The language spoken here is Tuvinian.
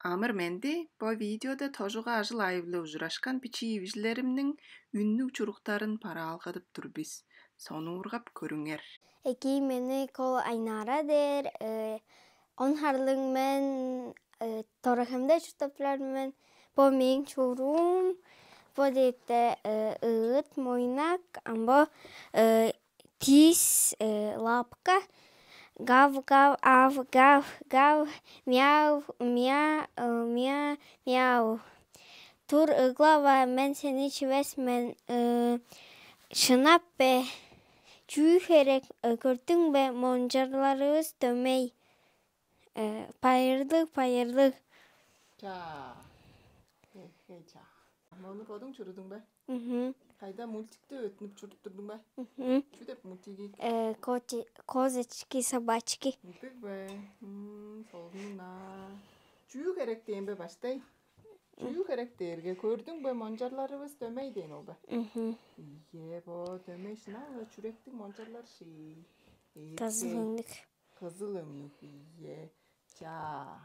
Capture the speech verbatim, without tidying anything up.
Амыр-менди, бо видеода тожуга ажыл-айып-биле ужурашкан бичии ивижилеримниң үннүг чуруктарын бараалгадып тур бис. Сонуургап көрүңер. Экии, мени кол Айнара дээр. Э, он харлыг мен, э, Дорахемде чурттап турар мен. Бо мээң чуруум. Бо дээрде, э, ыыт, мойнак, ам бо, э, тис, э, лапка. Гав, гав, ав, гав, гав, мяу, мя, э, мя, мяу. Тур, ыглава, мен сени чивес мен, э, шынап бе? Чүү херек, э, көрдүң бе, мончарларывыс дөмей. Э, байырлыг, байырлыг. Чаа. Эхе, чаа. Мону бодуң чурудуң бе? Мгм. Кайда, мультикти өттүнүп чуруп турдуң бе? Мгм. Чүү деп мультик ийик? Э, коти, козочки, собачки. Мультик бе? М, солуна. Чүү херек дээн бе баштай? Чүү херек дээрге, көрдүң бе, мончарларывыс дөмей дээн ол бе? Мгм. Ийе, бо дөмей шынап-ла чүректиг мончарлар ший. Ээтей. Кызыл өңнүк. Кызыл өңнүк, ийе. Чаа.